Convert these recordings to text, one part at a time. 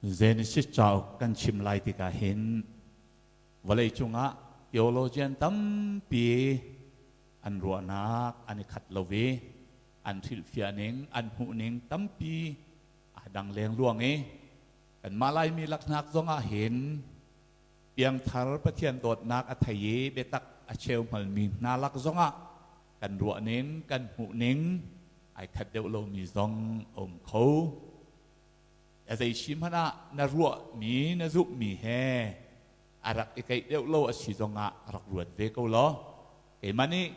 Genesis cauk kan chim lai tikah hin vawlei cungah theologian tampi an ruahnak an i khat lo i an hrilhfiah ning, an hmuh ning tampi aa dang lengluang i kanmah Laimi laknak zongah hin piangthar Pathian dawtnak a thei i biatak a cheu hngalmi hna lak zongah kan ruah ning, kan hmuh ning ai khat deuh lomi zong a um kho. A zei si hmanh ah na ruahmi, na zumhmi he a rak i keih deuh lo a si zongah rak ruat ve ko law keimah nih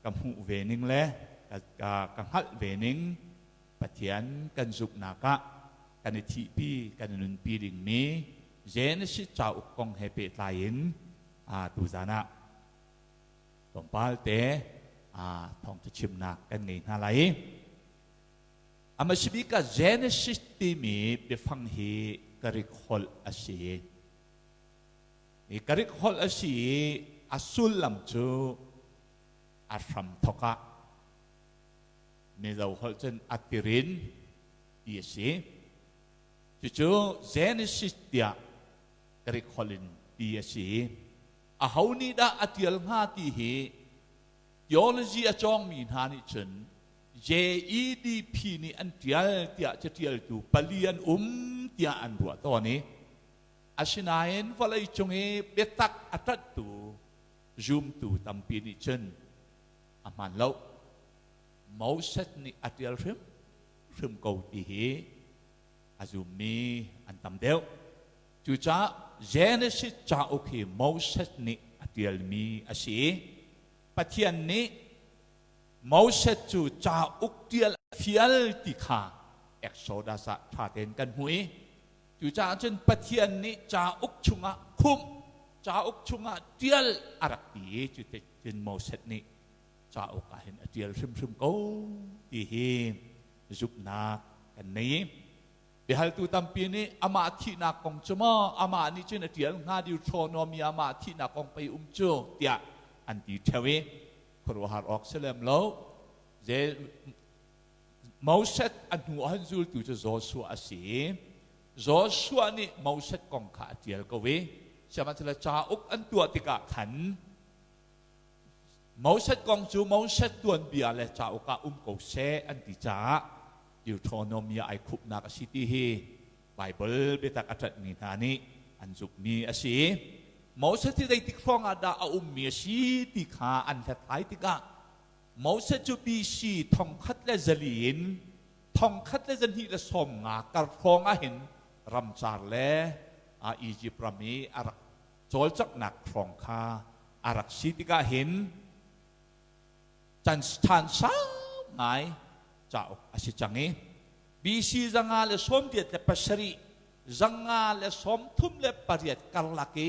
ka hmuh ve ning le ka, ka hngalh ve ning Pathian kan zumhnak ah kan i thihpi, kan i nunpi dingmi Genesis cauk kong he pehtlai in tuzan ah tlawmpal te thawngtha chimnak kan ngei hna lai. Amasibik ah Genesis timi biafang hi Greek holh a si. I Greek holh a si i a sullam cu a hramthawk ah Mizo holh cun a tirin ti a si. Cucu Genesis tiah Greek holh in ti a si. Aho nih dah a tial hnga ti hi theology a cawngmi hna nih cun JEDP nih an tial tiah catialtu pali an um tiah an ruah tawn i asinain vawleicung i biatak a ṭanhtu zumtu tampi nih cun a hmaan lo. Moses nih a ṭial hrimhrim ko ti hi a zummi an tam deuh. Cucaah Genesis cauk hi Moses nih a ṭialmi a si i Pathian nih Moses cu cauk ṭial a fial ti kha Exodus ah ṭha tein kan hmuh i cucaah cun Pathian nih cauk chungah khumh, cauk chungah ṭial a rak ti i cuticun Moses nih cauk ah hin a ṭial hrimhrim ko ti hi zumhnak kan nei. Biahaltu tampi nih amah thihnak kong cu maw amah nih cun a ṭial hnga Deuteronomy amah thihnak kong pei um cu tiah an ti ṭheo i khuaruahhar awk si lem lo. Moses a hnu ah zultu cu Joshua a si i Joshua nih Moses kong kha a ṭial ko i sihmanhsehlaw cauk an tuah tikah khan Moses kong cu Moses tuanbia le cauk ah um ko seh an ti caah Deuteronomy ai khupnak a si ti hi Baibal biatak a ṭanhmi hna nih an zumhmi a si. Moses hi zeitik hrawng ah dah a ummi a si ti kha an hlathlai tikah Moses cu BC 1400 in 1250 kar hrawng ah hin ramcar le Egypt ram i a rak cawlcanghnak hrawng kha a rak si tikah hin chan sau ngai cauk a si cang i BC 187 138 karlak i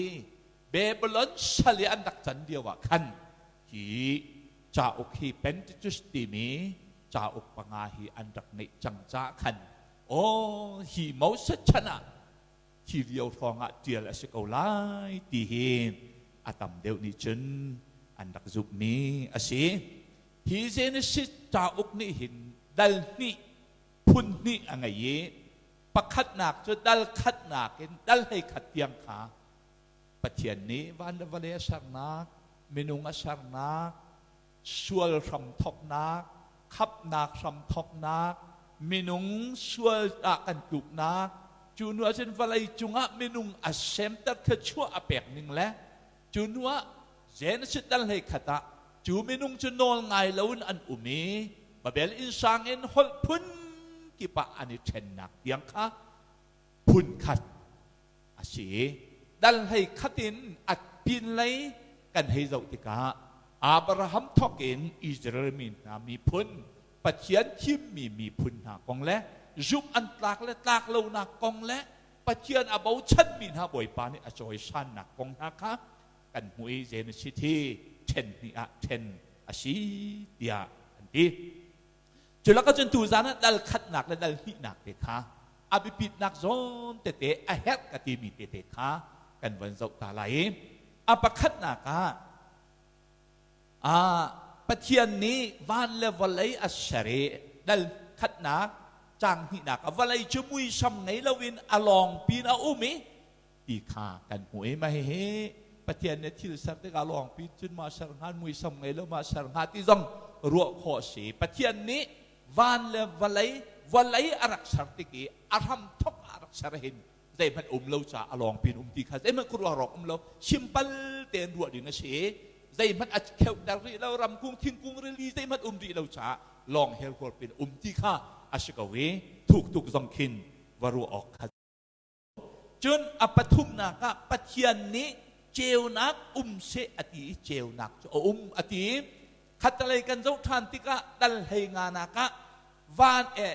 Babylon sal i an rak can lio ah khan hi cauk hi Pentateuch timi cauk panga hi an rak ngeih cang caah khan aw hi Moses chan ah hi lio hrawng ah ṭial a si ko lai ti hi a tam deuh nih cun an rak zumhmi a si. Hi Genesis cauk nih hin dal hnih phun hnih a ngei i pakhatnak cu dal khatnak in dal 11 tiang kha Pathian nih van le vawlei a sernak, minung a sernak, sual hramthawknak, khapnak hramthawknak, minung sual ah kan tluknak, cu hnu ahcun vawlei cungah minung a semter thluachuah a pek ning le cu hnu ah Genesis dal 11 ah cu minung cu nawl ngai loin an um i Babel innsang in holh phun kip ah an i ṭhennak tiang kha phun khat a si i dal 11 in a pinlei kan hei zoh tikah Abraham thawk in Israel mi hna miphun Pathian thimmi miphun hna kong le zumh an tlak le tlak lonak kong le Pathian a bochanmi hna Bawipa nih a cawisannak kong hna kha kan hmuh i Genesis hi ṭhen hnih ah ṭhen a si tiah an ti. Cu lakah cun tuzan ah dal khatnak le dal hnihnak te kha a biapitnak zawn tete a herh ka timi tete kha kan von zoh ta lai i a pakhatnak ah Pathian nih van le vawlei a ser i dal khatnak. Caang hnihnak ah vawlei cu muisam ngei loin a lawng pin a um i ti kha kan hmuh i mah hihi Pathian nih thil ser tikah lawng pin cun ma ser hnga muisam ngei lo ma ser hnga ti zong ruah khawh a si. Pathian nih van le vawlei vawlei a rak ser tik i a hram thok ah a rak ser hin zeihmanh um lo caah a lawng pin um ti kha zeihmanh khuaruah rawk um lo simpal tein ruah ding a si. Zeihmanh a kheuhter rih lo, ramkung thingkung rili zeihmanh um rih lo caah lawng helhuar pin um ti kha a si ko i thuk tuk zong khin va ruah awk kha. Cun a pathumnak ah Pathian nih ceunak um seh a ti i ceunak cu a um a ti. Khattelei kan zoh ṭhan tikah dal hlei nganak ah van e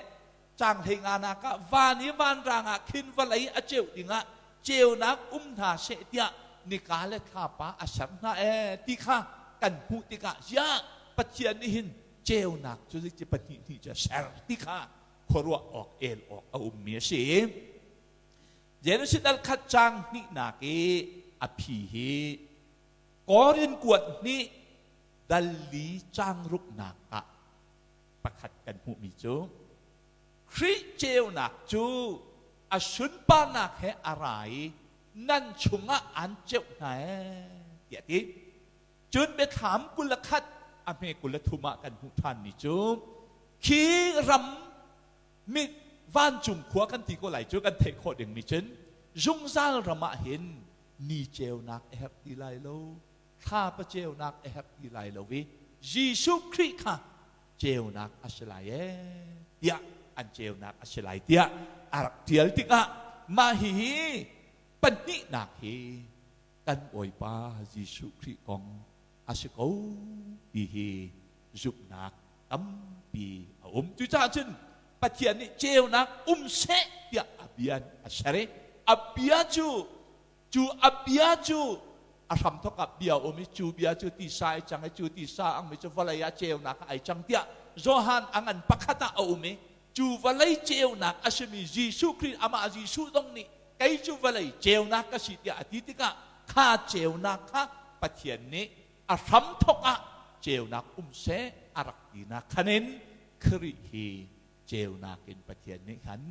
caang hlei nganak ah van i vanrang ah khin vawlei a ceuh dingah ceunak um hna seh tiah nika le thlapa a ser hna ee ti kha kan hmuh tikah ziah Pathian nih hin ceunak cu zeici pahnih hnih cu a ser ti kha khuaruah awk el awk a ummi a si. Genesis dal khat caang hnihnak i a phi hi Korin kuat hnih dal li caang ruknak ah pakhat kan hmuhmi cu Khrih ceunak cu a sunparnak he a ra i nan chungah an ceuh hna ee tiah a ti. Cun biathlam 21 a hme 23 ah kan hmuh ṭhanmi cu khi ram mi vancung khua kan ti ko lai cu kan theih khawh dingmi cun zungzal ram ah hin ni ceunak a herh ti lai lo thlapa ceunak a herh ti lai lo i Jesuh Khrih kha ceunak a si lai ee tiah an ceunak a si lai tiah a rak ṭial tikah mah hihi pahnihnak hi kan Bawipa Jesuh Khrih kong a si ko ti hi zumhnak tampi a um. Cucaah cun Pathian nih ceunak um seh tiah a bia a ser i a bia cu cu a bia cu a hramthok ah bia um i cu bia cu tisa ai cang i cu tisa angmi cu vawlei ah ceunak ah ai cang tiah Johan a ngan pakhat ah a um i cu vawlei ceunak a simi Jesuh Khrih amah Jesuh zong nih kei cu vawlei ceunak ka si tiah a ti tikah kha ceunak kha Pathian nih a hramthok ah ceunak um seh a rak tinak khan in Khrih hi ceunak in Pathian nih khan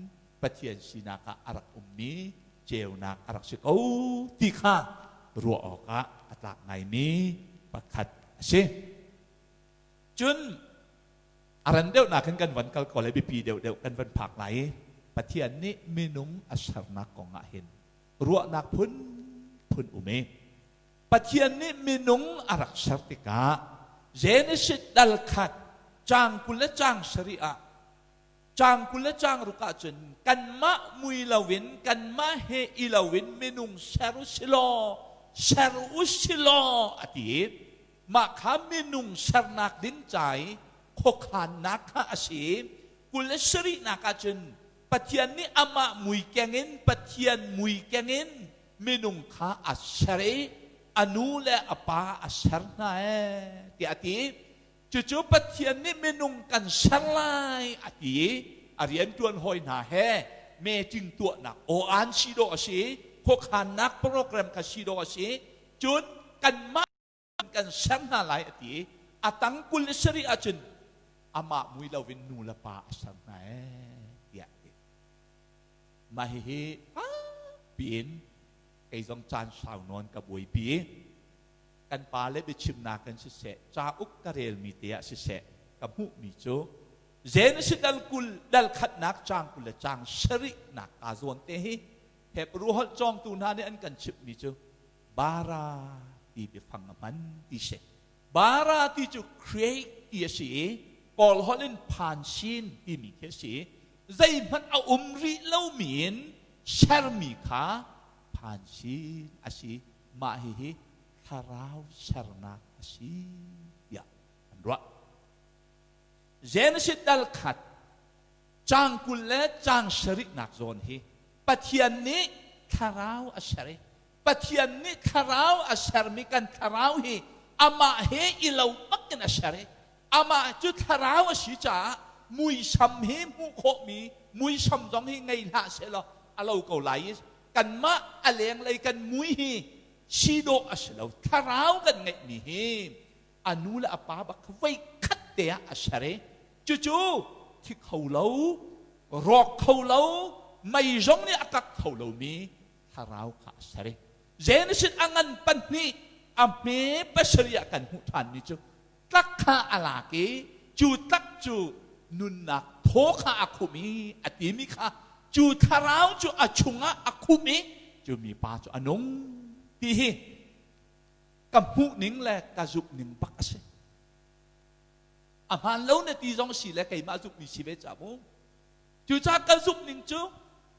Pathian sinak ah a rak ummi ceunak a rak si ko ti kha ruah awkah a tlak ngaimi pakhat a si. Cun a ran deuhnak in kan van kal ko lai biapi deuhdeuh kan van phak lai i Pathian nih minung a sernak kong ah hin ruahnak phun phun um i Pathian nih minung a rak ser tikah Genesis dal khat caang 20 le caang sarih ah caang 20 le caang ruk ah cun kanmah mui loin kanmah he i loin minung ser u si law ser u si law a ti i mah kha minung sernak ding ca i khuakhannak kha a si i 27nak ah cun Pathian nih amah mui keng in Pathian mui keng in minung kha a ser i a nu le a pa a ser hna ee tiah a ti. Cucu Pathian nih minung kan ser lai a ti i a rianṭuan hawi hna he meeting tuahnak aw-aan si dawh a si, khuakhannak program kha si dawh a si. Cun kanmah kan ser hna lai a ti i a tang 27 ahcun amah mui loin nu le pa a ser hna ee tiah a ti. Mah hihi fakpi in kei zong caan sau nawn ka buaipi i kan pa le biachimnak in siseh cauk ka relmi te ah siseh ka hmuhmi cu Genesis dal kul dal khatnak caang 20 le caang sarihnak kaa zawn te hi Hebrew holh cawngtu hna nih an kan chimhmi cu bara ti biafang a hman ti si. Bara ti cu create ti a si i Kawl holh in phansin timi khi a si. Zeihmanh a um rih lomi in sermi kha phansin a si. Mah hihi thlarau sernak a si tiah an ruah. Genesis dal khat caang 20 le caang sarihnak zawn hi Pathian nih thlarau a ser i Pathian nih thlarau a sermi kan thlarau hi amah he i lo bak in a ser i amah cu thlarau a si caah muisam hi hmuh khawhmi muisam zong hi ngei hlah sehlaw a lo ko lai i kanmah a lenglei kan mui hi si dawh a si lo. Thlarau kan ngeihmi hi a nu le a pa bak kha voi khat te ah a ser i cucu thi kho lo. Rawk kho lo, mei zong nih a kak kho lomi thlarau kha a ser i Genesis a ngan pahnih a hme pasarih ah kan hmuh ṭhanmi cu tlak kha a lak i cu tlak cu nunnak thaw kha a khumh i a timi kha cu thlarau cu a chungah a khumh i cu mipa cu a nung ti hi ka hmuh ning le ka zumh ning bak a si. A hmaan lo na ti zong si le keimah zumhmi si ve ca mu. Cucaah kan zumh ning cu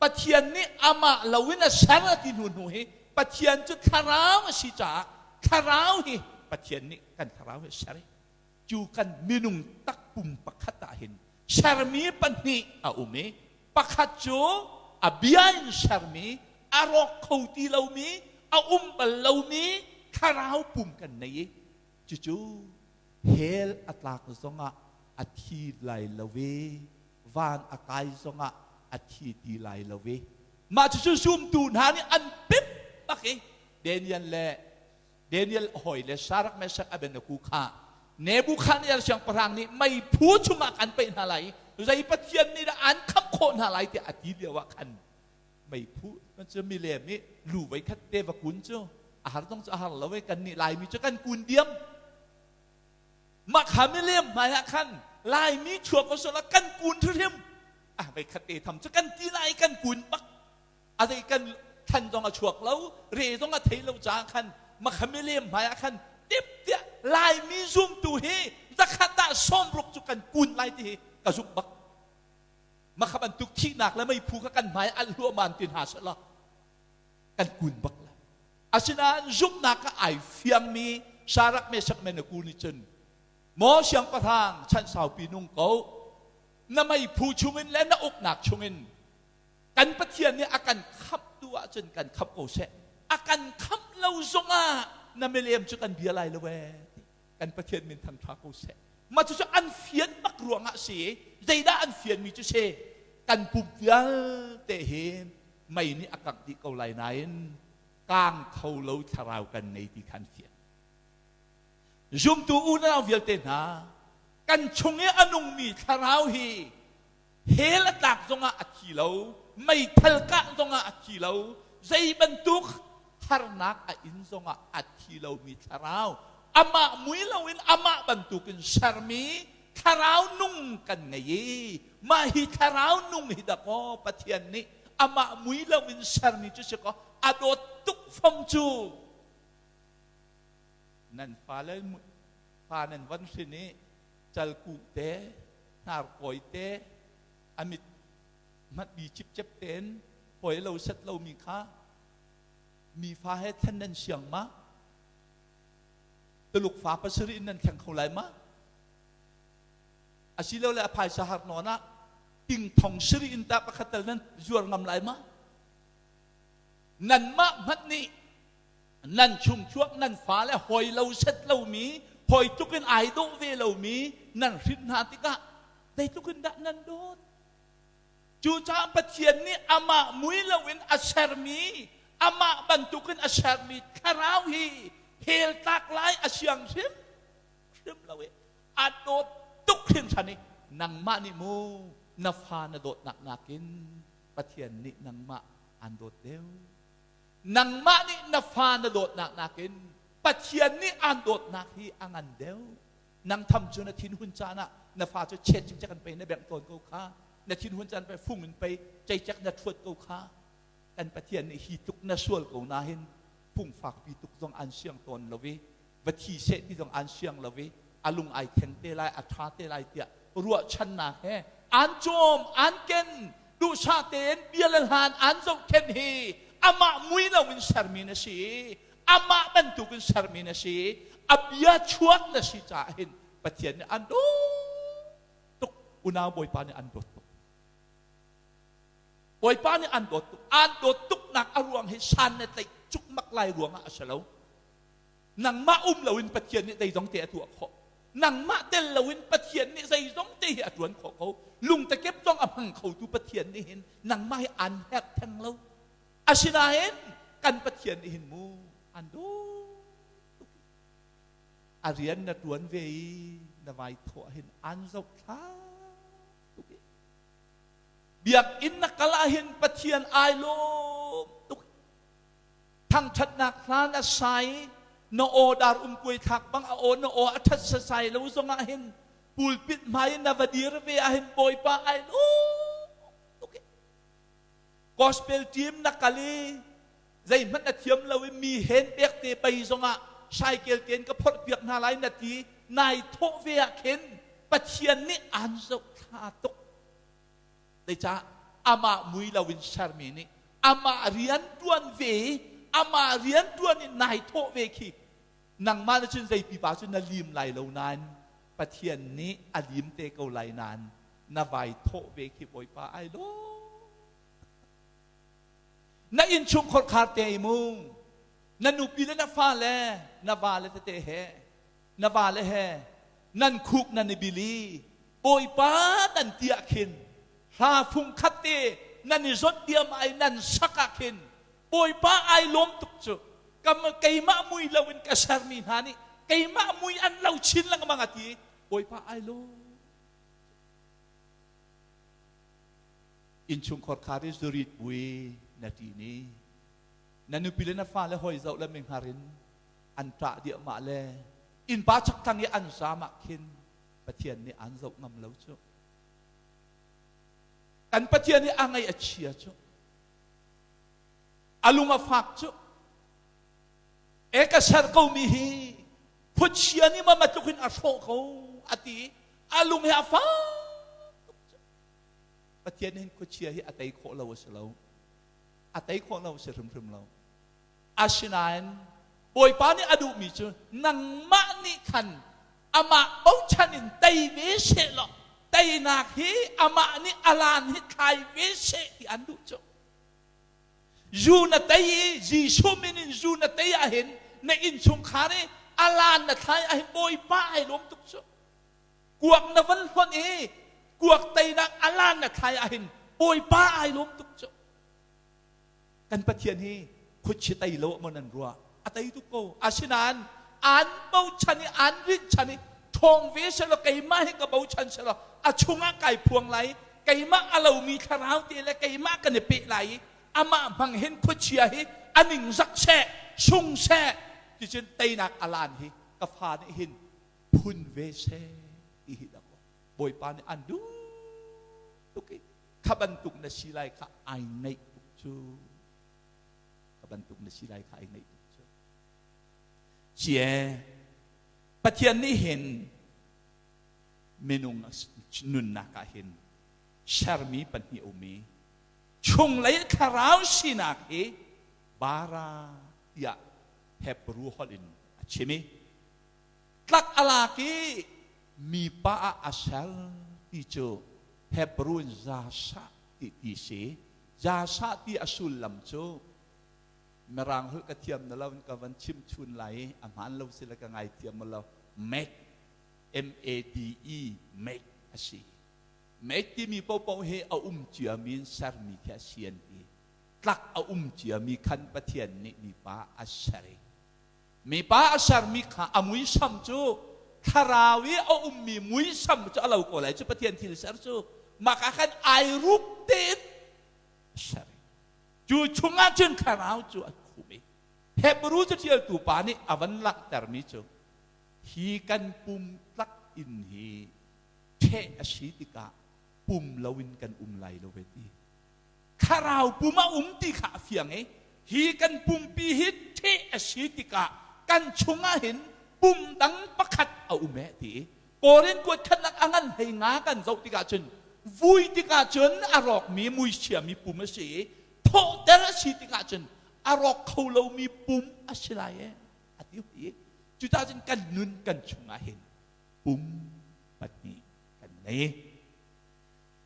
Pathian nih amah loin a ser a ti hnu hnu hi Pathian cu thlarau a si caah thlarau hi Pathian nih kan thlarau hi a ser i cu kan minung takpum pakhat ah hin sermi pahnih a um i pakhat cu a bia in sermi a rawk kho ti lomi a um bal lomi thlarau pum kan nei i cucu hell a tlak zongah a thi lai lo i van a kai zongah a thi ti lai lo i mah cucu zumtu hna nih an pip bak i Daniel le Daniel hawi le Shadrach Meshach Abednego kha Nebuchadnezzar siangpahrang nih meiphu chungah kan paih hna lai i zei pathian nih dah an khamh khawh hna lai tiah a ti lio ah khan meiphu cu milem i lu voi khat te va kun cu a har zong cu a har lo i kan nih Laimi cu kan kun diam Mah kha milem hmai ah khan Laimi chuak ko sawh kan kun hrim. Ah vei khat te tham cu kan ti lai kan kun bak. A zei kan than zong a chuak lo, re zong a thei lo caah khan mah kha milem hmai ah khan tip tiah Laimi zumtu hi zakhat ah sawmruk cu kan kun lai ti hi ka zumh bak. Mah kha bantuk thihnak le meiphu kha kan hmai alh hluahman ti hna seh law kan kun bak lai. Asinain zumhnak ah ai fiangmi Shadrach, Meshach, Abednego nih cun maw siangpahrang chan saupi nung ko na meiphu chungin le na uknak chungin kan Pathian nih a kan khamhtu ahcun kan khamh ko seh a kan khamh lo zongah na milem cu kan bia lai lo ee kan Pathian min thangṭha ko seh mah cucu an fian bak ruangah si zeidah an fianmi cu si kan pum vialte hi mei nih a kangh dih ko lai nain kaang kho lo thlarau kan ngei ti kha an fian. Zumtu unau vialte hna, kan chung i a nungmi thlarau hi hell a tlak zongah a thi lo, meithal kah zongah a thi lo, zei bantuk harnak a in zongah a thi lomi thlarau, amah mui loin amah bantukin sermi thlarau nung kan ngei i mah hi thlarau nung hi dakaw Pathian nih amah mui loin sermi cu si kaw a dawt tuk fom cu nan fale fa nan von hrin i calkuh te hnarkawi te a mit hmatbi cipcep tein hawi lo set lomi kha mi fa he then nan siang ma Tuluk fa pasarih in nan thleng kho lai ma? Asilole a phaisa har nawn ah ting thong sarih in tah pakhat tal nan zuar ngam lai ma? Nanmah hmanh nih nan chungchuak nan fale hawi lo set lomi hawi tluk in ai dawh ve lomi nan hrin hna tikah zeitluk in dah nan dawt? Cucaah Pathian nih amah mui loin a sermi, amah bantukin a sermi thlarau hi hell tlak lai a siang hrim hrim lo i a dawt tuk hringhran i nangmah nih mu na fa na dawtnak nakin Pathian nih nangmah aan dawt deuh. Nangmah nih na fa na dawtnak nakin Pathian nih aan dawtnak hi a ngan deuh. Nang tham cu na thinhun caan ah na fa cu chet cikcek an pei na bengh tawn ko kha. Na thinhun caan pei fung in pei ceicek na ṭhuat ko kha. Kan Pathian nih hi tluk na sual ko nahin fung fakpi tuk zong an siang tawn lo i va thi seh ti zong an siang lo i a lung ai thleng te lai a ṭha te lai tiah ruahchannak he an cawm an ken duhsah tein bia le hlan an zohkhenh hi amah mui loin sermi na si amah bantukin sermi na si a bia chuak na si caah hin Pathian nih an dawt tuk unau Bawipa nih an dawt tuk Bawipa nih an dawt tuk an dawt tuknak a ruang hi san na tlaih cukmak lai ruangah a si lo nangmah um loin Pathian nih zeizong te a tuah khawh nangmah tel loin Pathian nih zeizong te hi a tuan khawh ko lungtakep zong a hmang khotu Pathian nih hin nangmah hi an herh theng lo Asinain kan Pathian nih hin mu an dawt tuk. A rian na tuan ve i na vai thawh hin an zoh thla tuk i. Biakinn na kal ahhin Pathian ai lawm tuk. Thangṭhatnak hla na sa i na aw dar umkuai thlak bang a aw na aw a ṭhat sasai lo zongah hin pulpit hmai in na va dir ve ahhin Bawipa ai lawm tuk. Gospel team na kal i zeihmanh na thiam lo i mi hen pek te bei zongah saikel tein ka phorh piak hna lai na ti nai thawh ve ah khin Pathian nih aan zoh thla tuk. Zeicah amah mui loin sermi nih amah rian ṭuan ve i amah rian ṭuan i nai thawh ve khi nangmah na cun zei pipa cu na lim lai lo nain Pathian nih a lim te ko lai nain na vai thawh ve khi Bawipa ai lawm. Na innchungkhar khar te i mu na nupi le na fale na vale tete he na vale he nan khuk nan i bil i Bawipa nan ti ah khin hla fung khat te nan i zawt diam ai nan sak ah khin Bawipa ai lawm tuk cu kam keimah mui lo in ka sermi hna nih keimah mui an lo chin lengmang a ti Bawipa ai lawm. Innchungkhar khar i zurit bui na ṭi ni na nupi le na fale hoi zoh le minghar in an ṭah diahmah le innpa chakthlang i an zaam ah khin Pathian nih aan zoh ngam lo cu. Kan Pathian hi a ngaih a chia cu. A lung a fak cu. E ka ser ko mi hi khuachia nih ma tluk in a hrawh ko a ti a lung hi a fak tuk cu. Pathian hin khuachia hi a tei khawh lo a si lo. A tei khawh lo a si hrimhrim lo. Asinain Bawipa nih a duhmi cu nangmah nih khan amah bochan in tei ve seh law teinak hi amah nih alan hi thlai ve seh ti an duh cu. Zu na tei i Jesuh min in zu na tei ahhin na innchungkhar i alan na thlai ahhin Bawipa ai lawm tuk cu. Kuak na van hlonh i kuak teinak alan na thlai ahhin Bawipa ai lawm tuk cu. Kan Pathian hi khuachi tei lo maw nan ruah? A tei tuk ko. Asinain aan bochan i aan rinhchan i ṭhawng ve selaw keimah hi ka bochan selaw a chungah kai phuang lai i keimah a lomi thlarau te le keimah kan i peh lai i amah hmang hin khuachia hi a ningzak seh, sung seh ticun teinak alan hi ka fa nih hin phun ve seh ti hi dah Bawipa nih an duh tuk i kha bantuk na si lai kha ai ngaih tuk cu kha bantuk na si lai kha ai ngaih tuk cu cie Pathian nih hin minung nunnak ah hin sermi pahnih um i chunglei thlarau sinak hi bara tiah Hebrew holh in a chim i tlak a lak i mipa ah a ser ti cu Hebrew in Zasah ti ti si. Zasah ti a sullam cu Mirang holh ka thiam na lo in ka van chim chun lai i a hmaan lo si le ka ngai thiam lo. Make M A D E make a si. Make timi paohpaoh hi a um ciami in sermi khi a si an ti. Tlak a um ciami khan Pathian nih mipa a ser i Mipa a sermi kha a muisam cu thlarau i a ummi muisam cu a lo ko lai cu Pathian thil ser cu mah ka khan ai rup tein a ser cu chungah cun thlarau cu a khum i Hebrew caṭialtu pa nih a van langhtermi cu hi kan pum tlak in hi ṭheh a si tikah pum loin kan um lai lo ve ti thlarau pum a um ti kha a fiang i hi kan pumpi hi ṭheh a si tikah kan chungah hin pum dang pakhat a um eh ti i Korin kuat khatnak a ngan hlei nga kan zoh tikah cun vui tikah cun a rawkmi muisiami pum a si i thawhter a si tikah cun a rawk kho lomi pum a si lai e a ti i cucaah cun kan nun kan chungah hin pum pahnih kan ngei.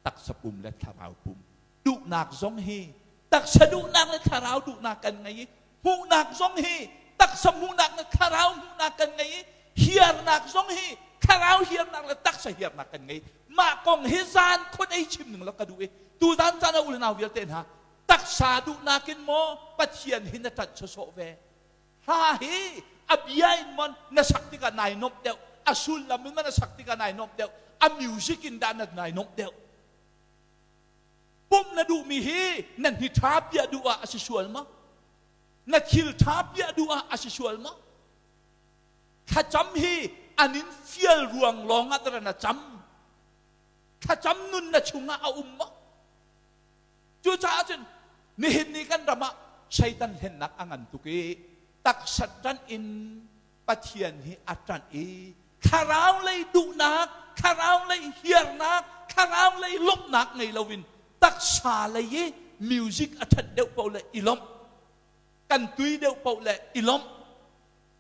Taksa pum le thlarau pum duhnak zong hi taksa duhnak le thlarau duhnak kan ngei i hmuhnak zong hi taksa hmuhnak le thlarau hmuhnak kan ngei i hiarnak zong hi thlarau hiarnak le taksa hiarnak kan ngei. Mah kong hi zan khon ei chim ning lo ka duh i tu zan caan ah u le nau vialte hna taksa duhnak in maw Pathian hi na ṭanh sawsawh ve? Hla hi a bia in mon na sak tikah nai nomh deuh, a sullam in na sak tikah nai nomh deuh, a music in dah na nai nomh deuh? Pumh na duhmi hi na hni ṭha piah duh ah a si sual maw? Na thil ṭha piah duh ah a si sual maw? Thlacam hi an in fial ruang lawng ah tara na cam. Thlacam nun na chungah a um maw? Cucaah cun nihin ni kan ram ah Satan hlennak a ngan tuk i taksa ṭanh in Pathian hi a ṭanh i thlarau lei duhnak, thlarau lei hiarnak, thlarau lei lawmhnak ngei loin taksa lei i music a ṭhat deuh paoh le i lawmh, kan tui deuh paoh le i lawmh,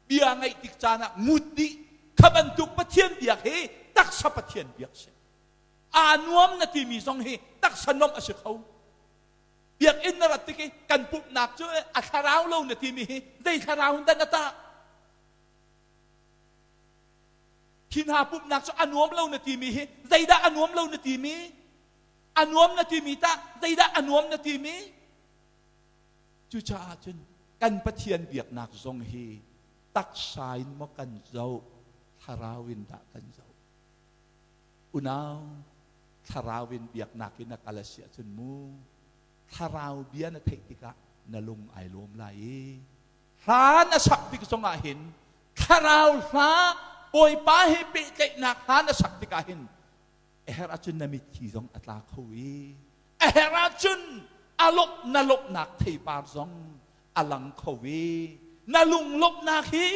bia ngaih tik caan ah ngut dih, kha bantuk Pathian biak hi taksa Pathian biak si. Aa nuam na timi zong hi taksa nuamh a si kho. Biakinn na rat tik i kan pumhnak cu a thlarau lo na timi hi zei thlarau in dah na tah? Hi hna pumhnak cu a nuam lo na timi hi zeidah a nuam lo na timi? A nuam na timi tah zeidah a nuam na timi? Cucaah cun kan Pathian biaknak zong hi taksa in maw kan zoh, thlarau in dah kan zoh? Unau, thlarau in biaknak in na kal a si ahcun mu, thlarau bia na theih tikah na lung ai lawm lai i hla na sak tik zongah hin thlarau hla Bawipa he pehtlaihnak hla na sak tikah hin a herh ahcun na mitthli zong a tla kho i a herh ahcun a lawmh na lawmhnak theipar zong a lang kho i na lunglawmhnak hi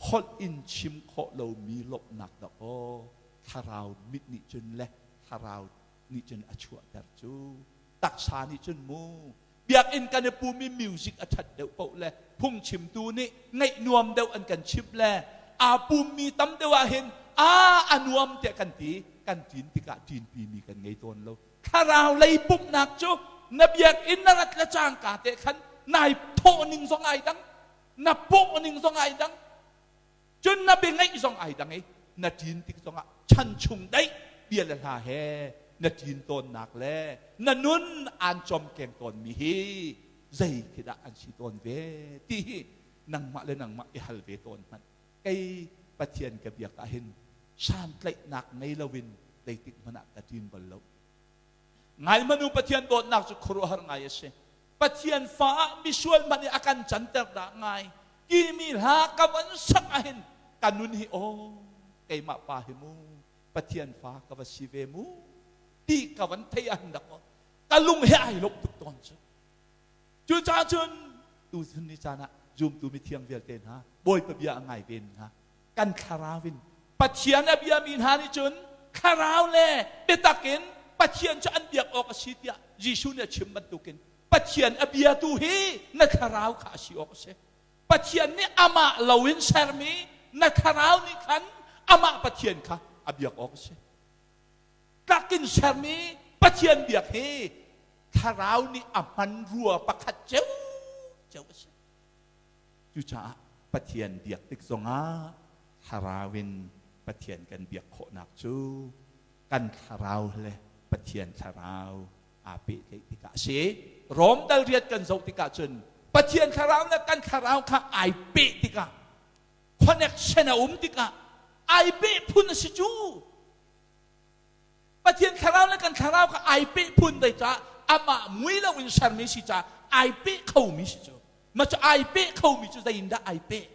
holh in chim khawh lomi lawmhnak dah aw thlarau mit nih cun le thlarau nih cun a chuahter cu taksa nih cun mu biakinn kan i pum i music a ṭhat deuh paoh le phungchimtu nih ngaih nuam deuh an kan chimh le aa pummi tam deuh ah hin a a nuam tiah kan ti kan ṭin tikah ṭinpi mi kan ngei tawn lo thlarau lei pumhnak cu na biakinn na rat le cangka te khan nai thawh ning zong ai dang na pawh ning zong ai dang cun na bia ngaih zong ai dang i na ṭin tik zongah chan chung daih bia le hla he na ṭin tawnnak le na nun aan cawmkeng tawnmi hi zei khi dah an si tawn ve ti hi nangmah le nangmah i hal ve tawn hmanh kei Pathian ka biak ah hin santlaihnak ngei loin zeitik hmanh ah ka ṭin bal lo ngai hmanu Pathian dawtnak cu khuaruahhar ngai a si Pathian fa ah misual hmanh nih a kan canter dah ngai timi hla ka van sak ahhin ka nun hi aw keimah pa hi mu Pathian fa ka va si ve mu ti ka van thei ahhin dak aw ka lung he ai lawmh tuk tawn cu cucaah cun tuchun ni caan ah zumtu mithiang vialte hna Bawipa bia a ngai ve hna kan thlarau in Pathian a biami hna nih cun thlarau le biatak in Pathian cu an biak awk a si tiah Jesuh nih a chim bantukin Pathian a biatu hi na thlarau kha a si awk a si. Pathian nih amah loin sermi na thlarau nih khan amah Pathian kha a biak awk a si. Tlak in sermi Pathian biak hi thlarau nih a hman rua pakhat ceu ceu a si. Cucaah Pathian biak tik zongah thlarau in Pathian kan biak khawhnak cu kan thlarau le Pathian thlarau aa pehtlaih tikah a si. Rom dal riat kan zoh tikah cun Pathian thlarau le kan thlarau kha ai peh tikah connection a um tikah ai peh phun a si cu. Pathian thlarau le kan thlarau kha ai peh phun dei caah amah mui loin sermi si caah ai peh khomi si cu. Ma cu ai peh khomi cu zei in dah ai peh?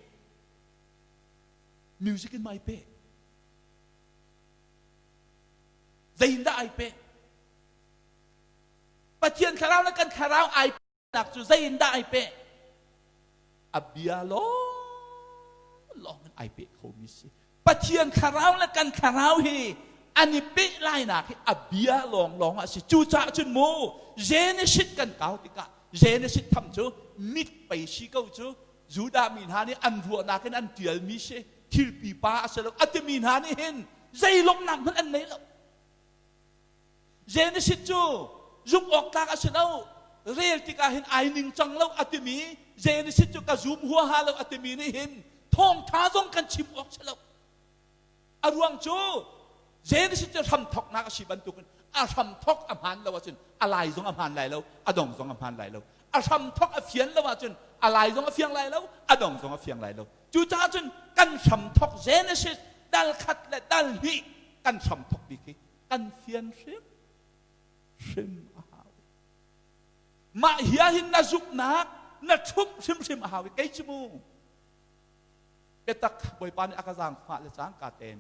Music in ma ai peh? Zei in dah ai peh? Pathian thlarau le kan thlarau ai pehnak cu zei in dah ai peh? A bia lawng in ai peh khomi si. Pathian thlarau le kan thlarau hi an i peh lainak hi a bia lawnglawng a si. Cucaah cun mu Genesis kan kau tikah Genesis tham cu mit pei si ko cu Judah mi hna nih an ruahnak in an tialmi si thil pipa a si lo a timi hna nih hin zei lawmhnak hmanh an nei lo. Genesis cu zumh awk tlak a si lo rel tikah hin ai ningcang lo a timi Genesis cu ka zum huaha lo a timi nih hin thawngtha zong kan chim awk si lo a ruang cu Genesis cu hramthoknak a si bantukin a hramthok a hmaan lo ahcun a lai zong a hmaan lai lo a dong zong a hmaan lai lo a hramthok a fian lo ahcun a lai zong a fiang lai lo a dong zong a fiang lai lo cucaah cun kan hramthok Genesis dal khat le dal hnih kan hramthok bik hi kan fian hrim. hrim a hau. Mah hi ah hin na zumhnak na ṭhumh hrimhrim a hau i kei cu mu biatak Bawipa nih a ka zaangfah le cangka tein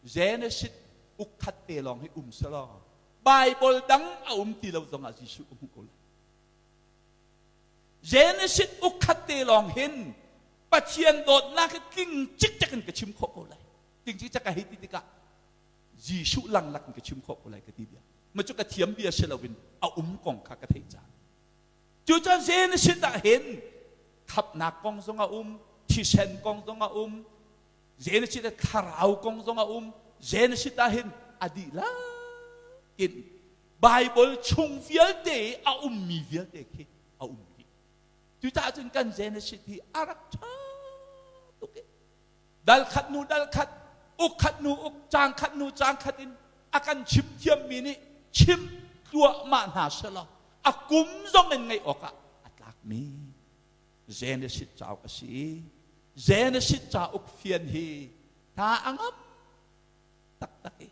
Genesis uk khat te lawng hi um selaw Bible dang a um ti lo zongah Jesuh ka hmuh ko lai. Genesis uk khat te lawng hin Pathian dawtnak hi tling cikcek in ka chim khawh ko lai. Tling cikcek ka hei ti tikah Jesuh langlak in ka chim khawh ko lai ka ti bia. Ma cu ka thiam bia si loin a um kong kha ka theih caan. Cucaah Genesis ah hin khapnak kong zong a um, thisen kong zong a um, Genesis ah thlarau kong zong a um, Genesis ah hin a dihlak in Bible chung vialte a ummi vialte khi a um dih. Cucaah cun kan Genesis hi a rak ṭha tuk i dal khat nu dal khat, uk khat nu uk, caang khat nu caang khat in a kan chim thiammi nih chim tluahmah hna selaw a kum zong in ngaih awkah a tlakmi Genesis cauk a si i Genesis cauk fian hi hna a ngam taktak i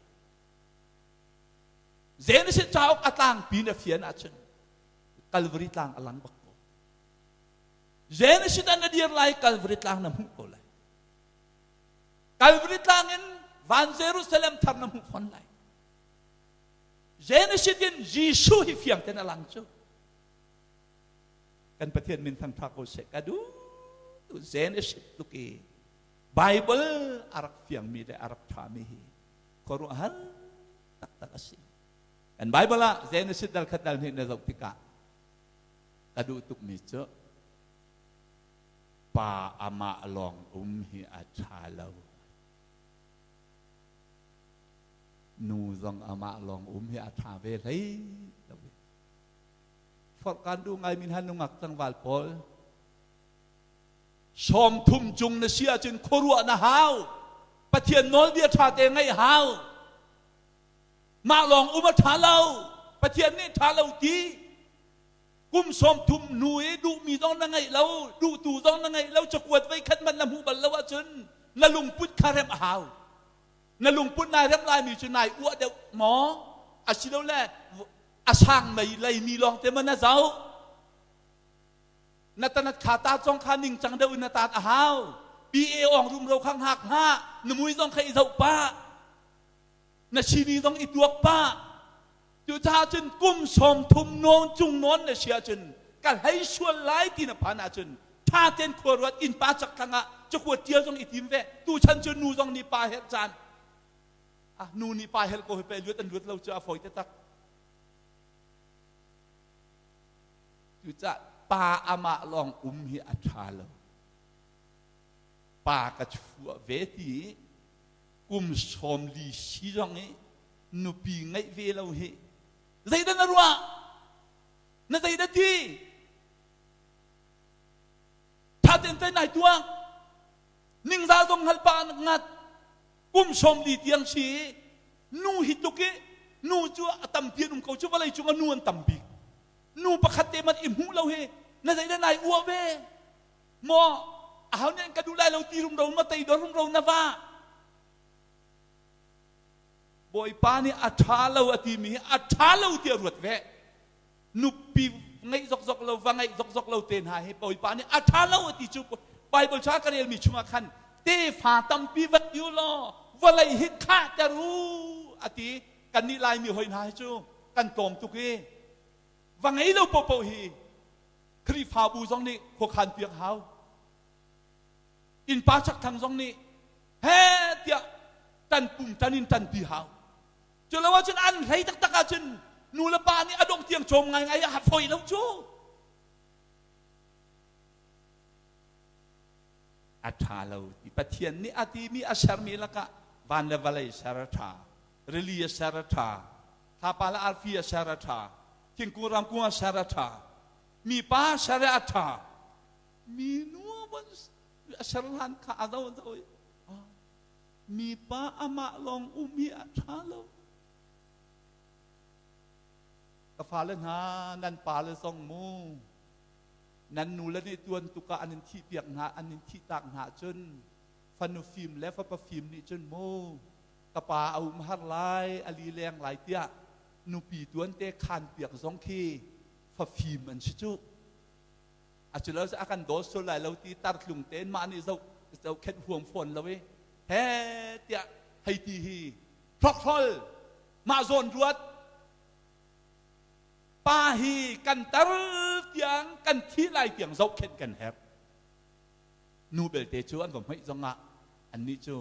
Genesis cauk a tlangpi na fian ahcun Calvary tlang a lang bak ko. Genesis ah na dir lai Calvary tlang na hmuh ko lai. Calvary tlang in van Jerusalem thar na hmuh fawn lai. Genesis in Jesuh hi fiang ten a lang cu. Kan Pathian min thangtha ko seh ka duh tu Genesis tuk i Bible a rak fiangmi le a rak ṭhami hi khuaruahhar taktak a si. Kan Bible ah Genesis dal khat dal hnih na zoh tikah ka duh tukmi cu pa amah lawng um hi a ṭha lo. Nu zong amah lawng um hi a ṭha ve hlei lo. Forh kan duh ngaimi hna nungak tlangval pawl 30 cung na si ahcun khuaruah na hau. Pathian nawlbia ṭha te ngaih hau. Mah lawng um a ṭha lo. Pathian nih ṭha lo ti. Kum 30 hnu i duhmi zong na ngeih lo, duhtu zong na ngeih lo, cakuat voi khat hmanh na hmuh bal lo ahcun na lungput kha remh a hau. Na lungput nai remh laimi cu nai uah deuh maw? Asilole a sang mei leimi lawng te maw na zoh? Na tanat kha ta zong kha ningcang deuh in na tat a hau. PA ong rumro kha hngak hlah. Na mui zong kha i zoh pah. Na sini zong i tuak pah. Cucaah cun kum 30 nawn cung nawn na si ahcun ka hlei sual lai ti na phan ahcun ṭha tein khua ruat innpa chakthlang ah cakuat ṭial zong i tim ve. Tuchan cu nu zong nih pa herh caan ah nu nih pa helh ko hi pe luat an luat lo cu a fawi taktak. Cucaah pa amah lawng um hi a ṭha lo. Pa ka chuah ve ti i kum 40 si zong i nupi ngeih ve lo hi zeidah na ruah? Na zeidah ti? Ṭha tein fei nai tuak. Ningzah zong hngal pa ngat. Kum 40 tiang si i nu hi tuk i nu cu a tampi an um ko cu vawlei cung ah nu an tam bik. Nu pakhat te man i hmuh lo hi na zeidah nai uah ve? Maw aho nih an ka duh lai lo ti rumro ma tei dor rumro na va? Bawipa nih a ṭha lo a timi hi a ṭha lo tiah ruat ve. Nupi ngeih zokzok lo, va ngeih zokzok lo te hna hi Bawipa nih a ṭha lo a ti cu Bible ca ka relmi chungah khan tefa tampi va ti u law vawlei hi khahter u a ti. Kannih Laimi hoi hna hi cu kan tlawm tuk i va ngei lo paohpaoh hi Khrihfabu zong nih khuakhan piak hau. Innpa chakthlang zong nih he tiah tan pum tan in tanpi hau. Cu lo ahcun an hlei taktak ahcun nu le pa nih a dongh tiang cawm ngaingai a fawi lo cu. A ṭha lo ti Pathian nih a timi a sermi lakah van le vawlei ser a ṭha, rili a ser a ṭha, thlapa le arfi a ser a ṭha, thingkung ramkung a ser a ṭha, mipa ser a ṭha. Minu a ser hlan kha a do do i mipa amah lawng um hi a ṭha lo. Ka fale hna, nan pale zong mu, nan nule nih tuan tuk ah an in thihpiak hna, an in thihtak hna ahcun fanu fim le fapa fim nih cun mu, ka pa a um har lai, a li leng lai tiah. Nupi tuan te khan piak zong khi fafim an si cu. A cu lo a kan daw sul lai lo ti tartlung tein mah nih zoh zohkhenh huam fawn lo i he tiah hei ti hi hrokhrol mah zawn ruat pa hi kan tar tiang kan thi lai tiang zohkhenh kan herh. Nu belte cu an va hmeih zongah annih cu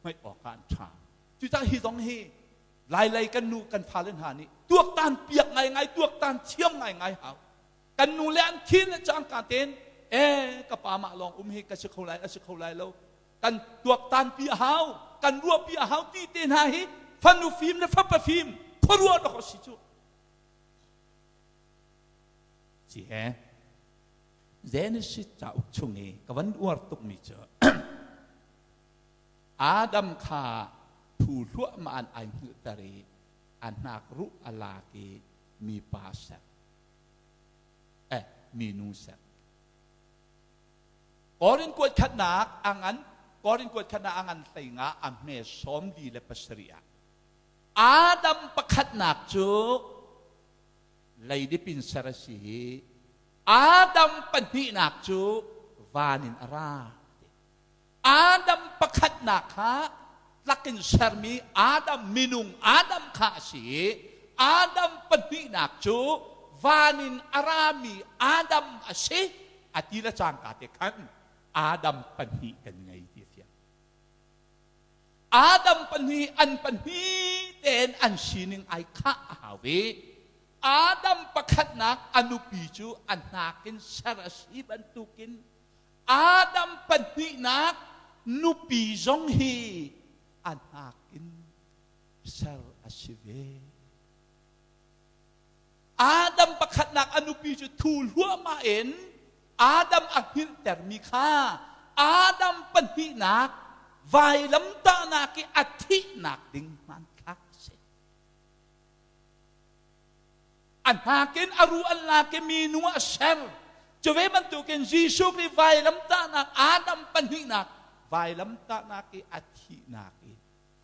hmeih awkah an ṭha. Cucaah hi zong hi lailei kan nu kan fale hna nih tuaktan piak ngaingai tuaktan thiam ngaingai hau. Kan nu le an thin le cangka tein e ka pa mah lawng um hi ka si kho lai a si kho lai lo kan tuaktan pi a hau kan ruah pi a hau ti te hna hi fanu fim le fapa fim khuaruah dawk a si cu. Si he Genesis cauk chung i ka van uar tukmi cu Adam kha phu hluahmah an ai hngilhter i a hnak ruh a lak i mipa ser eh minu ser Korin kuat khatnak a ngan Korin kuat khatnak a ngan hleinga a hme sawm li le pasarih ah Adam pakhatnak cu leidip in ser a si i Adam pahnihnak cu van in a ra. Adam pakhatnak kha tlakin sermi Adam minung Adam kha a si i Adam pahnihnak cu van in a rami Adam a si a ti le cangka te khan Adam pahnih kan ngei ti a fiang. Adam pahnih an pahnih tein an sining ai khah a hau i Adam pakhatnak a nupi cu a hnak in ser a si bantukin Adam pahnihnak nupi zong hi a hnak in ser a si ve. Adam pakhatnak a nupi cu thu hluahmah in Adam a hngilhtermi kha Adam pahnihnak vailamtahnak i a thihnak ding hmanthlak a si. A hnakin a ruh an lak i minu a ser. Cu ve bantukin Jesuh Khrih vailamtahnak Adam pahnihnak vailamtahnak i a thihnak i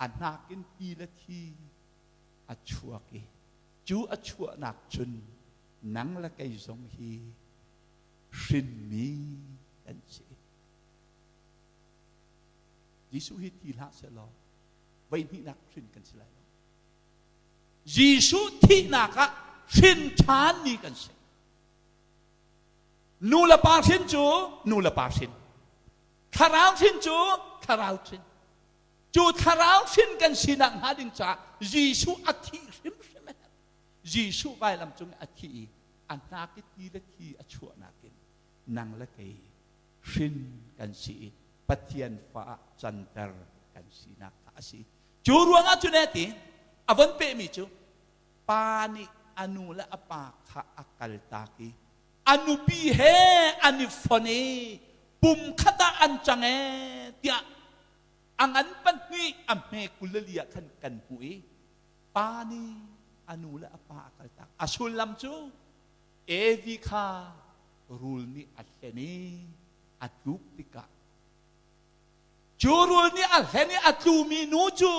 a hnakin ti le thi a chuak i cu a chuahnak cun nang le kei zong hi hrinmi kan si. Jesuh hi thi hlah sehlaw voi hnihnak hrin kan si lai lo. Jesuh thihnak ah hrin ṭhanmi kan si. Nu le pa hrin cu nu le pa hrin. Thlarau hrin cu thlarau hrin. Cu thlarau hrin kan sinak hnga ding caah Jesuh a thih hrimhrim a herh. Jesuh vailam cung a thi i a hnak i ti le thi a chuahnak in nang le kei hrin kan si i Pathian fa ah canter kan sinak kha a si. Cu ruangah cun ti a von pehmi cu pa nih a nu le a pa kha a kaltak i a nupi he an i fon i pum khat ah an cang ee tiah a ngan pahnih a hme 24 ah khan kan hmuh i pa nih a nu le a pa a kaltak. A sullam cu Evi kha rul nih a hlen i a tluk tikah cu rul nih a hlen i a tlumi nu cu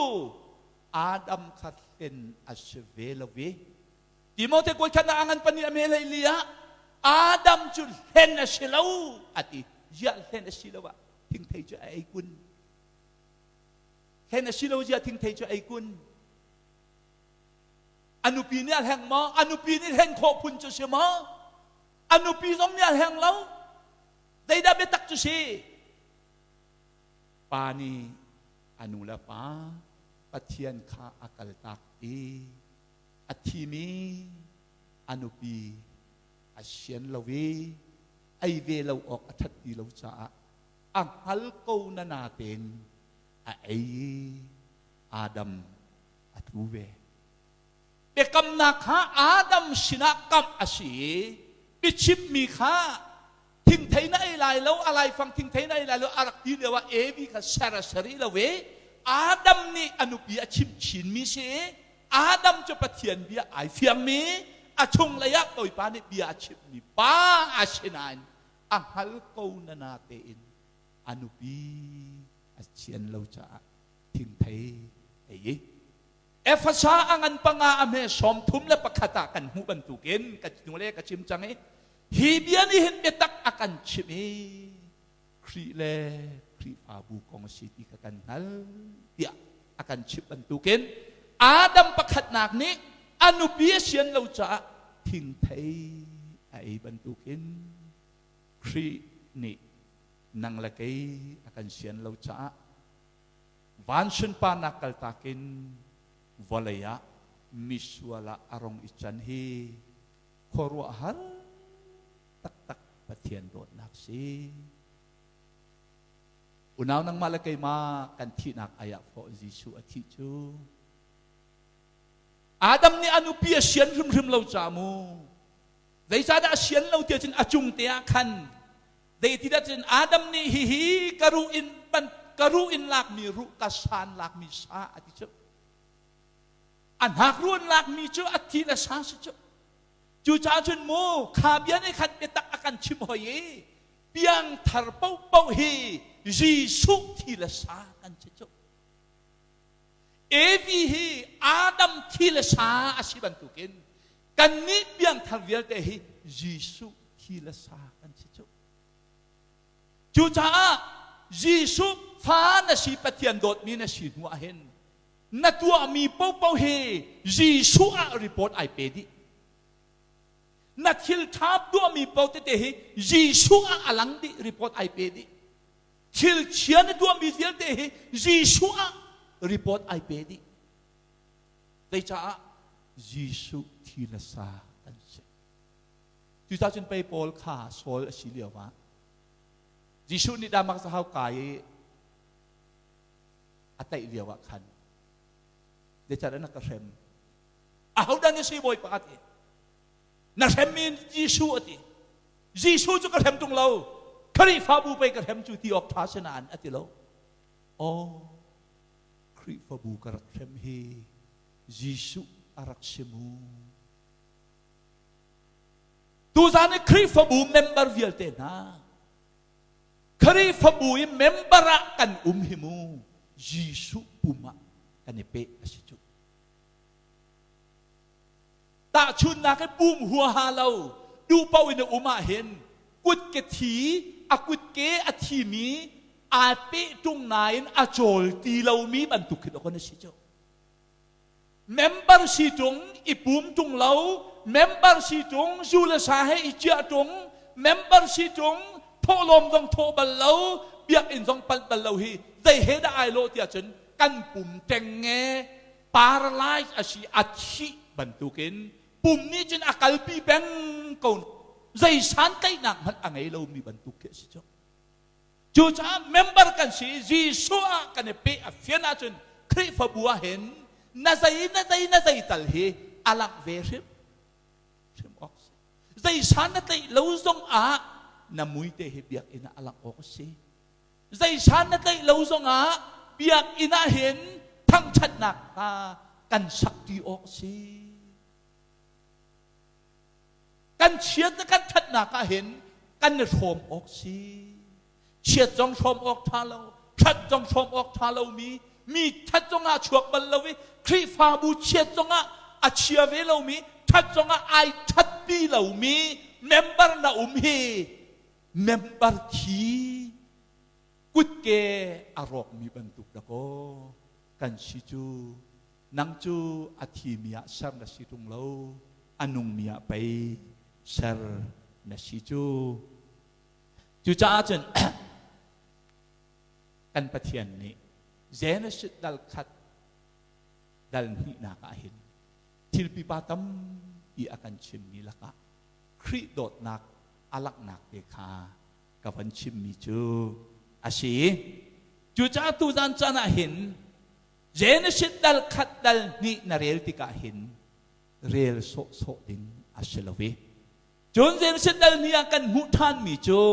Adam kha hlen a si ve lo i Timote kuat khat a ngan pani a me hlei li ah Adam cu hlen a si lo a ti. Ziah hlen a si lo ah thingthei cu a ei kun. Hlen a si lo ziah thingthei cu a ei kun. A nupi nih a hleng maw? A nupi nih hlen khawh phun cu si maw? A nupi zong nih a hleng lo. Zeidah biatak cu si? Pa nih a nu le pa Pathian kha a kaltak i a thimi a nupi a sian lo i ei ve lo awk a ṭhat ti lo caah a hngal ko na natein a ei i Adam a tlu ve. Biakamnak kha Adam sinah kamh a si i biachimmi kha thingthei na ei lai lo, a laifang thingthei na ei lai lo a rak ti lio ah Evi kha ser a ser rih lo i Adam nih a nupi a chimh chinmi si i Adam cu Pathian bia ai fiangmi a chunglei ah Bawipa nih bia a chimhmi pa a si nain a hngal ko na na tein a nupi a chian lo caah thingthei ei i. Efasa a ngan panga a hme 31 ah kan hmuh bantukin ka hnule ka chim cang i hi bia nih hin biatak a kan chimh i Khrih le Khrihfabu kong a si ti kha kan hngal tiah a kan chimh bantukin Adam pakhatnak nih a nupi a sian lo caah thingthei a ei bantukin Khrih nih nang le kei a kan sian lo caah van sunparnak kaltak in vawlei ah misual ah a rong i can hi khuaruahhar taktak Pathian dawtnak si. Unau nangmah le keimah kan thihnak ai ah fawh Jesuh a thih cu. Adam nih a nupi a sian hrimhrim lo ca mu. Zeicahdah a sian lo tiah cun a cung te ah khan zeitidah cun Adam nih hihi ka ruh in ban ka ruh in lakmi ruh ka san lakmi sa a ti cu. A hnak ruh in lakmi cu a thi le sa si cu. Cucaah cun mu kha bia nih khan biatak a kan chim hoi i piangthar paohpaoh hi Jesuh thi le sa kan si cu. Evi hi Adam thi le sa a si bantukin kannih piangthar vialte hi Jesuh thi le sa kan si cu. Cucaah Jesuh fa na si Pathian dawtmi na si hnu ah hin na tuahmi paohpaoh hi Jesuh ah report ai pe dih. Na thil ṭha tuahmi paoh tete hi Jesuh ah a lang dih, report ai pe dih. Thil chia na tuahmi vialte hi Jesuh ah report ai pe dih. Zeicaah Jesuh thi le sa kan si. Cucaah cun pei Paul kha Saul a si lio ah Jesuh nih Damascus hauka i a tlaih lio ah khan zeicahdah na ka hrem ahodah na si bawipa a ti na hremmi Jesuh a ti Jesuh cu ka hrem tung lo Khrihfabu pei ka hrem cu ti awk ṭha si nain a ti lo aw Khrihfabu ka rak hrem hi Jesuh a rak si mu tuzan i Khrihfabu member vialte hna Khrihfabu i member ah kan um hi mu Jesuh pum ah kan i peh a si cu. Tahchunhnak i pum huaha lo duh paoh in a um ah hin kutke thi a kutke a thimi aa peh ṭung nain a cawl ti lomi bantuk khi dawh a si cu. Member si ṭung i pum ṭung lo, member si ṭung zu le sa he i ciah ṭung, member si ṭung thawhlawm zong thawh bal lo, biakinn zong panh bal lo hi zei he dah ai lawh tiah cun kan pum ṭengnge paralyze a si a thih bantukin pum nih cun a kalpi peng ko zei santlaihnak hmanh a ngei lomi bantuk khi a si cu. Cucaah member kan si Jesuh ah kan i peh a fian ahcun Khrihfabu ah hin na zei na zei na zei tal hi a langh ve hrim hrim awk si. Zei san na tlaih lo zong ah na mui te hi biakinn ah a langh awk a si. Zei san na tlaih lo zong ah biakinn ah hin thangṭhatnak hna kan sak ti awk a si. Kan chiat le kan ṭhatnak ah hin kan i hrawm awk si. Chiat zong hrawm awk ṭha lo, ṭhat zong hrawm awk ṭha lomi, mi ṭhat zongah chuak bal lo i Khrihfabu chiat zongah a chia ve lomi, ṭhat zongah ai ṭhatpi lomi member na um hi member thi kutke a rawkmi bantuk dakaw kan si cu. Nang cu a thimi ah ser na si ṭung lo, a nungmi ah pei ser na si cu. Cucaah cun kan Pathian nih Genesis dal khat dal hnihnak ah hin thil pipa tampi a kan chimmi lakah Khrih dawtnak a langhnak te kha ka van chimmi cu a si. Cucaah tuzan caan ah hin Genesis dal khat dal hnih na rel tikah hin rel sawhsawh ding a si lo i cun Genesis dal hnih ah kan hmuh ṭhanmi cu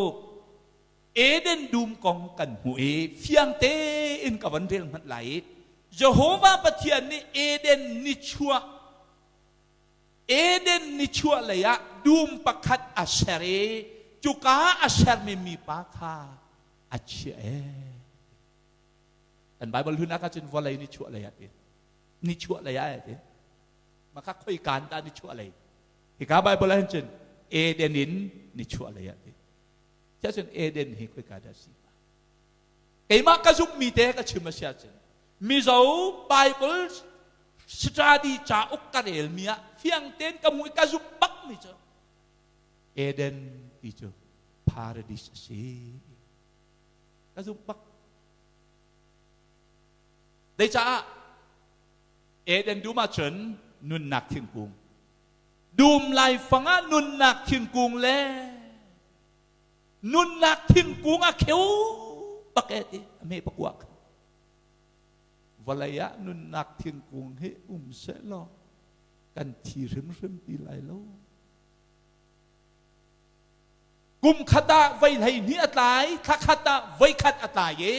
Eden dum kong kan hmuh i fiang tein ka van rel hmanh lai i Jehovah Pathian nih Eden nichuah Eden nichuah lei ah dum pakhat a ser i cuka a sermi mipa kha a chiah ee. Kan Bible hlun ah cun vawlei nichuah lei ah ti. Nichuah lei ah ti. Maka khoi kaan dah nichuah lei. Hika Bible ah hin cun Eden in nichuah lei ah ti. Cun Eden hi khoi ka dah si? Keimah ka zumhmi te ka chim a si ahcun Mizo Bible study cauk ka relmi ah fiang tein ka hmuh i ka zumh bakmi cu Eden ti cu paradise a si. Ka zumh bak. Zeicaah Eden dum ahcun nunnak thingkung dum laifang ah nunnak thingkung le nunnak thingkung a kheu bak e ti a me pakua kha vawlei ah nunnak thingkung hi um seh law kan thi hrimhrim ti lai lo. Kum khat ah voi 12 a tlai, thla khat ah voi khat a tlai i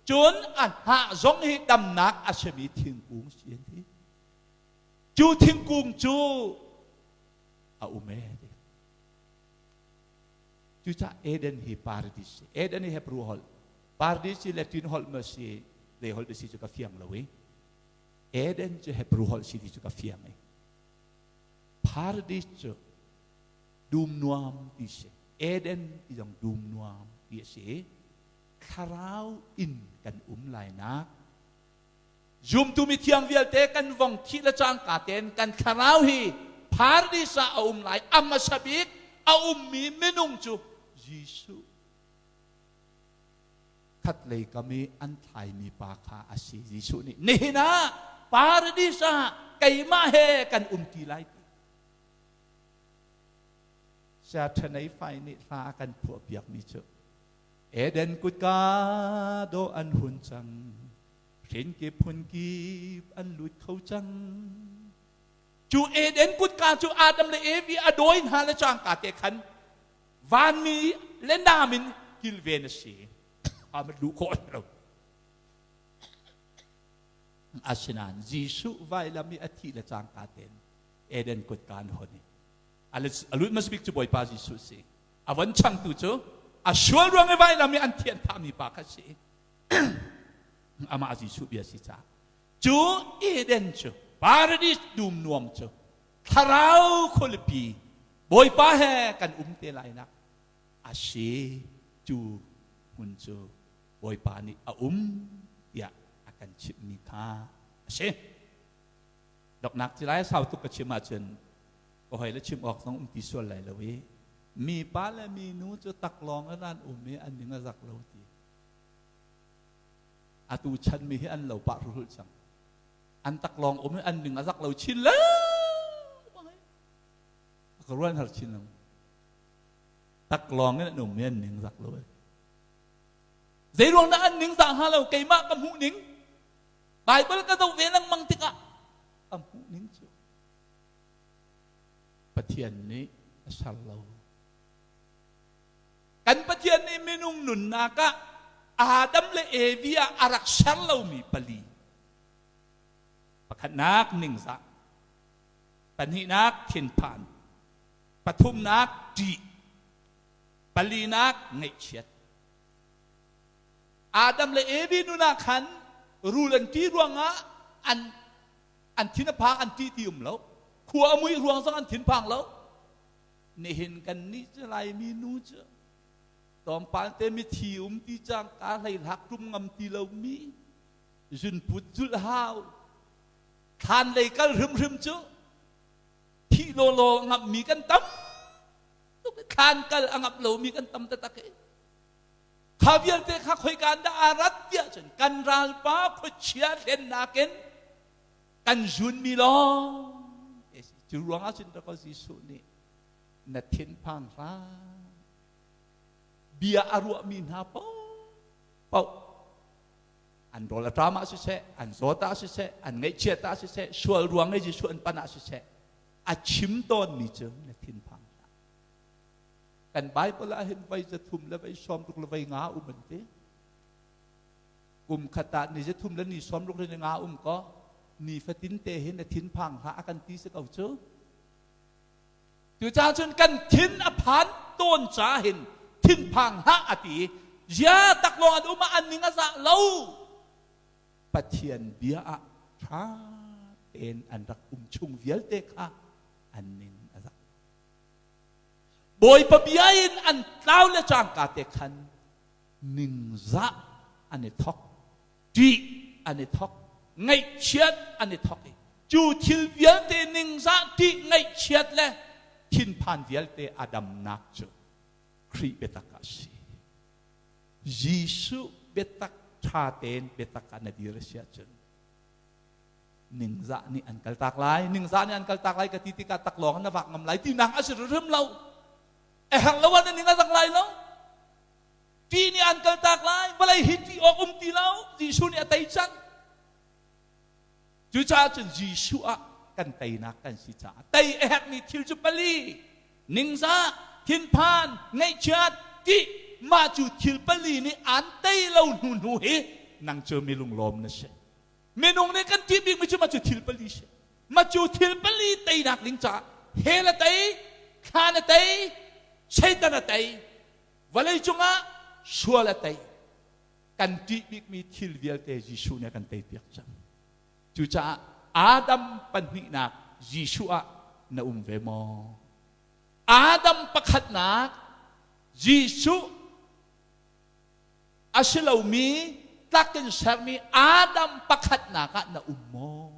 cun a hnah zong hi damnak a simi thingkung si an ti. Cu thingkung cu a um e ti. Cucaah Eden hi paradis si. Eden hi Hebrew holh. Paradis hi Latin holh ma si, zei holh si cu ka fiang lo i. Eden cu Hebrew holh si ti cu ka fiang i. Paradis cu dum nuam ti si. Eden ti zong dum nuam ti a si. Thlarau in kan um lai nak. Zumtu mithiang vialte kan vong thih le cangka tein kan thlarau hi paradis ah a um lai. A hmasa bik a ummi minung cu Jesuh khatlei kam i an thlaimi pa kha a si. Jesuh nih nihin ah paradis ah keimah he kan um ti lai ti. Saya Fai nih hla a kan phuah piakmi cu Eden kutka dawh an hun cang, hrinkip phunkip an lut kho cang. Cu Eden kutka cu Adam le Evi a dawi hna le cangka te khan vanmi le nam in kilven a si. A duh khawh lo. Asinain Jesuh vailam i a thih le cangka tein Eden kutka an hon i a lut hmasa bik cu Bawipa Jesuh si. A von changtu cu a sual ruang i vailam i an thian thahmi pa kha si. Amah Jesuh bia si caah cu Eden cu paradis dum nuam cu thlarau khualipi Bawipa he kan um te lai nak a si. Cu hmun cu Bawipa nih a um tiah a kan chimhmi kha a si. Doknak ci lai sau tuk ka chim ahcun ka hoi le chim awk zong um ti sual lai lo i mi pa le mi nu cu taklawng in an um i an ning a zak lo ti. Atu chan mi hi an lo pah rulh cang. An taklawng um i an ning a zak lo chin lengmang. Ka ruan har chin lo. Taklawng in an um i an ning zak lo. Zei ruang dah an ning zah hnga lo? Keimah ka hmuh ning Bible ka zoh ve lengmang tikah ka hmuh ning cu Pathian nih a ser lo. Kan Pathian nih minung nunnak ah Adam le Evi ah a rak ser lomi pali. Pakhatnak ningzah, pahnihnak thinphan, pathumnak ṭih, palinak ngaihchiat. Adam le Evi nun ah khan rul an ṭih ruangah an an thin a phang, an ṭih ti um lo. Khua a muih ruang zong an thinphang lo. Nihin kan nih cu Laimi nu cu tlawmpal te mithi um ti cang ka hlei hlak tum ngam ti lomi zunput zulh hau thlan lei kal hrimhrim cu thih lawlaw ngammi kan tam tuk. Thlan kal a ngamh lomi kan tam taktak i kha vialte kha khoika dah a rat tiah cun kan ralpa khuachia hlennak in kan zunmi lawng. Cu ruangah cun rak Jesuh nih na thinphang hlah, bia a ruahmi hna paoh an rawl a ṭam ah siseh, an zawt ah siseh, an ngaihchiat ah siseh, sual ruang i Jesuh an pan ah siseh, a chim tawnmi cu na thinphang hlah. Kan Bible ah hin voi 360 le voi 65 um an ti. Kum khat ah ni 300 le ni 60 le ni nga um ko, ni fatin te hin na thinphang hlah a kan ti si ko cu. Cucaah cun kan thin a phan tawn ca hin thinphang hlah a ti. Zia taklawng an um ah an ning a zah lo. Pathian bia ah ṭha. tein an rak um chung vialte kha an ning a zak. Bawipa bia in an tlau le cangka te khan ningzah an i thok, ṭih an i thok, ngaihchiat an i thok i cu thil vialte ningzah, ṭih, ngaihchiat le thinphan vialte a damnak cu Khrih biatak ah a si. Jesuh biatak ṭha tein biatak ah na dir a si ahcun ningzah nih an kaltak lai ningzah nih an kaltak lai ka ti tikah taklawng na vak ngam lai tinak a si hrim lo. A herh lo ah na ning a zak lai lo. Ṭih nih an kaltak lai. Vawlei hi ṭih awk um ti lo. Jesuh nih a tei cang. Cucaah cun Jesuh ah kan teinak kan si caah tei a herhmi thil cu pali ningzah, thinphan, ngaihchiat, ṭih. Mah cu thil pali nih aan tei lo hnu hnu hi nang cu mi lunglawm na si. Minung nih kan ṭih bikmi cu mah cu thil pali si. Mah cu thil pali teinak ding caah hell a tei, thlan a tei, Satan a tei, vawlei cungah sual a tei. Kan ṭih bikmi thil vialte Jesuh nih a kan teipiak cang. Cucaah Adam pahnihnak Jesuh ah na um ve maw? Adam pakhatnak Jesuh a si lomi tlak in sermi Adam pakhatnak ah na um maw?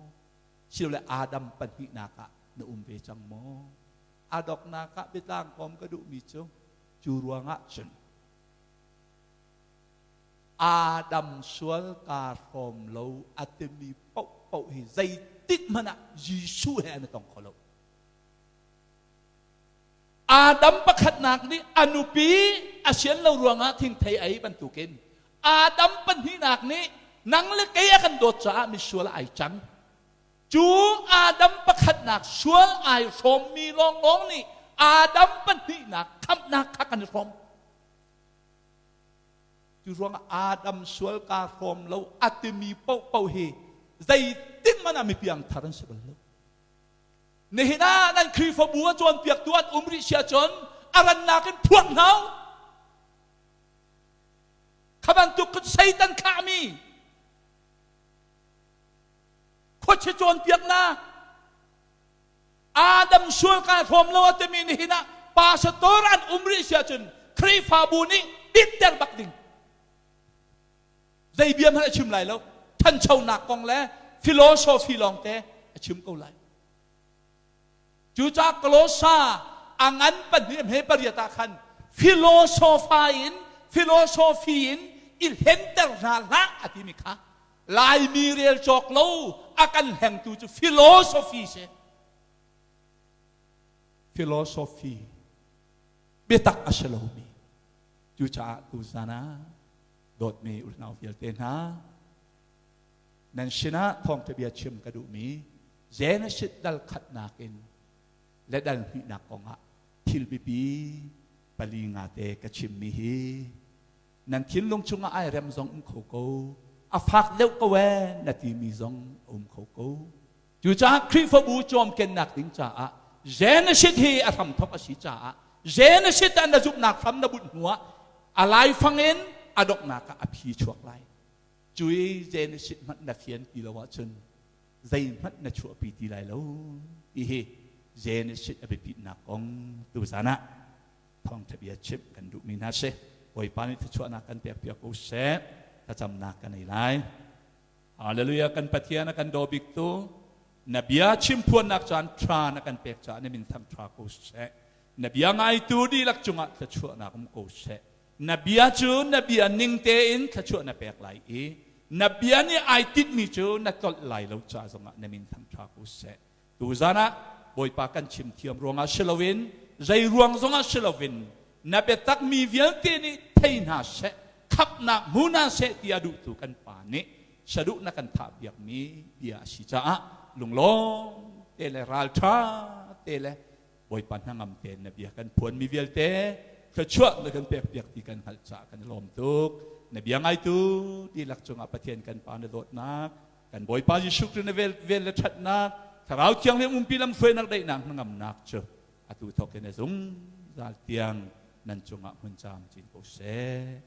Silole Adam pahnihnak ah na um ve cang maw? A doknak ah biatlang kawm ka duhmi cu cu ruangah cun Adam sual kaa hrawm lo a timi paohpaoh hi zeitik hmanh ah Jesuh he an i tong kho lo. Adam pakhatnak nih a nupi a sian lo ruangah thingthei a ei bantukin Adam pahnihnak nih nang le kei a kan dawt caah misual ai cang. Cu Adam pakhatnak sual ai hrawmmi lawnglawng nih Adam pahnihnak khamhnak kha kan i hrawm. Cu ruangah Adam sual kaa hrawm lo a timi paohpaoh hi zeitik hmanh ah mipiang thar an si bal lo. Nihin ah nan Khrihfabu a cawnpiaktu an um rih si ahcun a rannak in phuak hna u. Kha bantuk kut Satan thlahmi khuachia cawnpiaknak Adam sual kaa hrawm lo a timi nihin ah pastor an um rih si ahcun Khrihfabu nih dinter bak ding. Zei bia hmanh a chim lai lo. Thanchonak kong le philosophy lawngte a chim ko lai. Cucaah Kolosa a ngan pahnih hme pariat ah khan philosophy in philosophy in i hlenter hna hlah a timi kha Laimi rel cawk lo a kan hlengtu cu philosophy si. Philosophy biatak a si lomi. Cucaah tuzan ah dawtmi unau vialte hna nan sinah thawngṭha bia chim ka duhmi Genesis dal khatnak in le dal hnihnak kongah thil biapi pali nga te ka chimmi hi nan thinlung chungah ai rem zong um kho ko a fak deuh ko ee na timi zong um kho ko. Cucaah Khrihfabu cawmkennak ding caah Genesis hi a hramthok a si caah Genesis ah na zumhnak hram na bunh hnuah a laifang in a donghnak ah a phi chuak lai. Cui Genesis hmanh na fian ti lo ahcun zeihmanh na chuahpi ti lai lo ti hi Genesis a biapitnak kong tuzan ah thawngṭha bia chimh kan duhmi hna si. Bawipa nih thluachuahnak kan pekpiak ko seh. Thlacamnak kan ei lai. Hallelujah. Kan Pathian a kan daw bik tu na bia chimphuannak caan ṭha na kan pek caah na min thang ṭha ko seh. Na bia ngaitu dihlak cungah thluachuahnak um ko seh. Na bia cu na bia ning tein thluachuah na pek lai i na bia nih ai tinhmi cu na tlolh lai lo ca zongah na min thang ṭha ko seh. Tuzan ah Bawipa kan chim thiam ruangah si loin zei ruang zongah si loin na biatak mi vialte nih thei hna seh, khapnak hmu hna seh ti a duhtu kan pa nih saduh na kan thahpiakmi bia a si caah lunglawm te le ralṭha te le Bawipa hnangam tein na bia kan phuanmi vialte thluachuah na kan pekpiak ti kan hngalh caah kan i lawm tuk. Na bia ngaitu dihlak cungah Pathian kan Pa na dawtnak kan Bawipa Jesuh Khrih na vel vel le ṭhatnak Thlarau Thianghlim umpi lamhruainak daihnak hnangamnak cu atu thawk in a zungzal tiang nan cungah hmun caam cin ko seh.